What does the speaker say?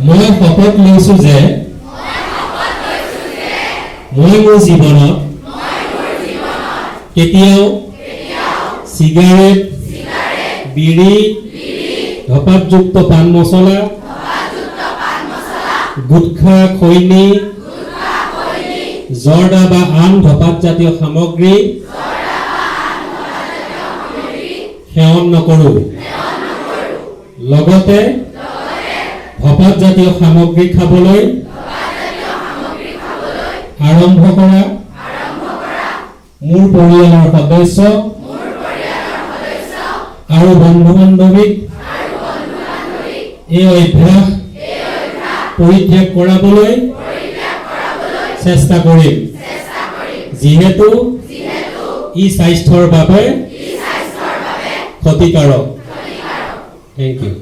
মই শপত লৈছোঁ যে মই মোৰ জীৱনত কেতিয়াও চিগাৰেট, বিড়ি, ধপাতযুক্ত পান মছলা, গুটখা, খৈনী, জৰ্দা বা আন ধপাতজাতীয় সামগ্ৰী সেৱন নকৰোঁ। লগতে ধপাতজাতীয় সামগ্ৰী খাবলৈ আৰম্ভ কৰা মোৰ পৰিয়ালৰ সদস্য আৰু বন্ধু বান্ধৱীক এই অভ্যাস পৰিত্যাগ কৰাবলৈ চেষ্টা কৰিম, যিহেতু ই স্বাস্থ্যৰ বাবে ক্ষতিকাৰক। Thank you.